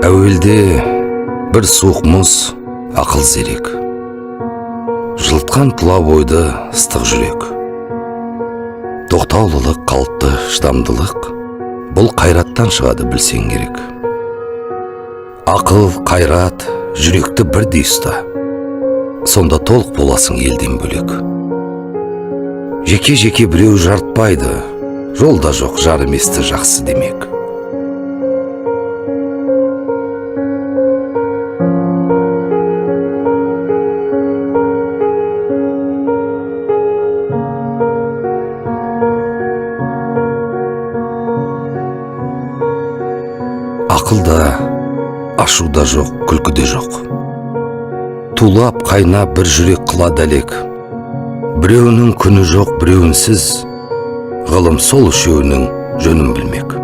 Әуелде бір суық мұз ақыл зерек, жылытқан тұла бойды ыстық жүрек. Тоқтаулылық, қалыпты шыдамдылық бұл қайраттан шығады, білсең керек. Ақыл, қайрат, жүректі бірдей ұста, сонда толық боласың елден бөлек. Жеке-жеке біреу жарытпайды, жолда жоқ жар еместі жақсы демек. Ақыл да, ашу да жоқ, күлкі де жоқ. Тулап, қайнап бір жүрек қылады әлек. Біреуінің күні жоқ, біреуінсіз, ғылым сол үшеуінің жөнін білмек.